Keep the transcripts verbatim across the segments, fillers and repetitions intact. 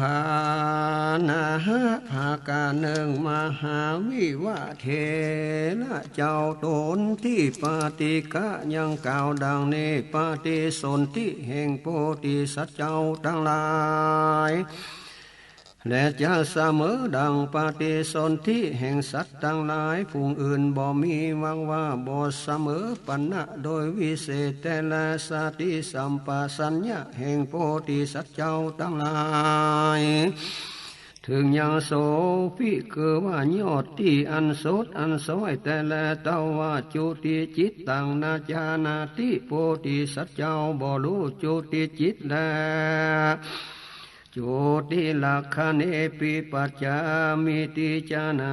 หานะหะ ภาคหนึ่ง มหาวิวะเถระเจ้าต๋นทิปาติกะยังกล่าวดังนี้ ปฏิสนธิแห่งโพธิสัตว์เจ้าตังหลาย และจะเสมอดังปฏิสนธิแห่งสัตว์ตังหลายฝูงอื่นบ่มี หากว่าบ่เสมอปัณณะโดยวิเศษแต๊แล สติสัมปชัญญะแห่งโพธิสัตว์เจ้าตังหลาย เถิงยังโสภิ คือว่ายอดตี้อันสดอันสวยแต๊แล ทว่าจุติจิตตัง นจานาติ โพธิสัตว์เจ้าบ่ฮู้จุติจิตแล จุติลักขเณปิ ปัจจามิติ จานา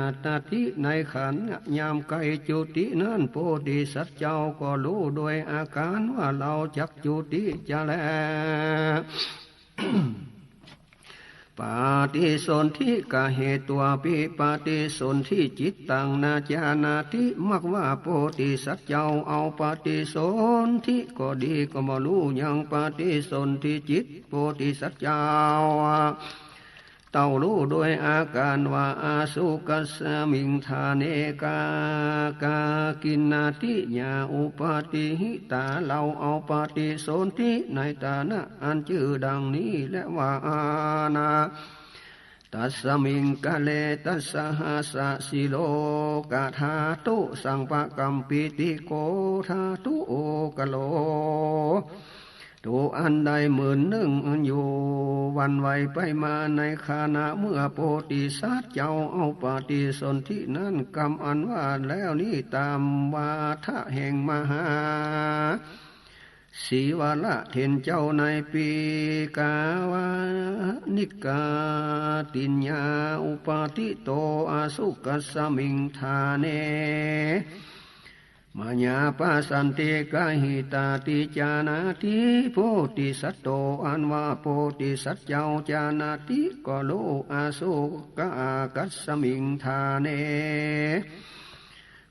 ติ ในขณะยามใก้จุตินั้น โพธิสัตว์เจ้าก็ฮู้โดยอาก๋านว่าเฮาจักจุติจะแล ปฏิสนธิกเหตวาปิ ปฏิสนธิจิตตัง นจานาติ หากว่าโพธิสัตว์เจ้าเอาปฏิสนธิก็ดี ก็บ่ฮู้ยังปฏิสนธิจิต โพธิสัตว์เจ้า เต้าฮู้โดยอาก๋านว่า อสุคัสมิง ฐาเน กา กากิณณาติยา อุปาทิหิตา เฮาเอาปฏิสนธิในฐานะอันจื้อดังนี้แลว่า อานา ตัสมิงกาเล ตัสสะหัสสะ สิโลกะธาตุ สังปะกัมปิติ โกธาตุ โอกะโล ตัวอันได้หมื่นนึ่งอันอยู่หวั่นไหวไปมา ในขณะเมื่อโพธิสัตว์เจ้าเอาปฏิสนธินั้น กำอันว่าแล้วนี้ต๋ามวาทะแห่งมหา สีวะละเถรเจ้าในปีกาวนิกาติญญา อุปาทิโต อสุคัสมิง ฐาเน มายาปะสันติกหิตาติ จานาติ โพธิสัตโต อันว่าโพธิสัตว์เจ้าจานาติก็ฮู้ อสุกะอาคัสมิง ฐาเน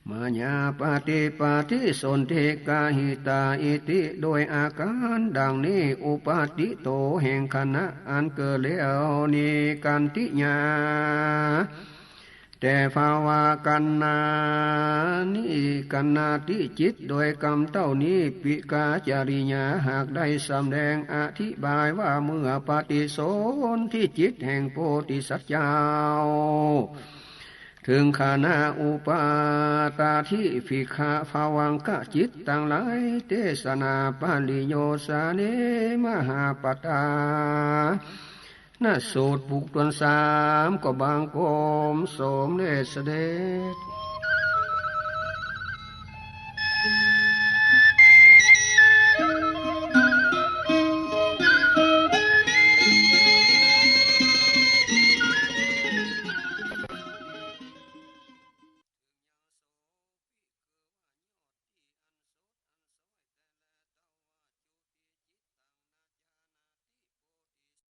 มายาปฏิปาทิสนธิกหิตา อิติ โดยอาก๋านดังนี้ อุปาทิโต แห่งขณะอันเกิดแล้วนี้ กันติญา แต่ภาวะกันนานิกันนาติจิต โดยกำเต้านี้ ปิกาจริยา หากได้สำแดงอธิบายว่า เมื่อปฏิสนธิจิตแห่งโพธิสัตว์เจ้า เถิงขณะอุปาทาทิภิกขะภวังคะจิตตังหลาย เตสนาปริโยสาเน มหาปัตตา นสูตรผูกถ้วนสาม ก็บังคมสมเด็จเสด็จ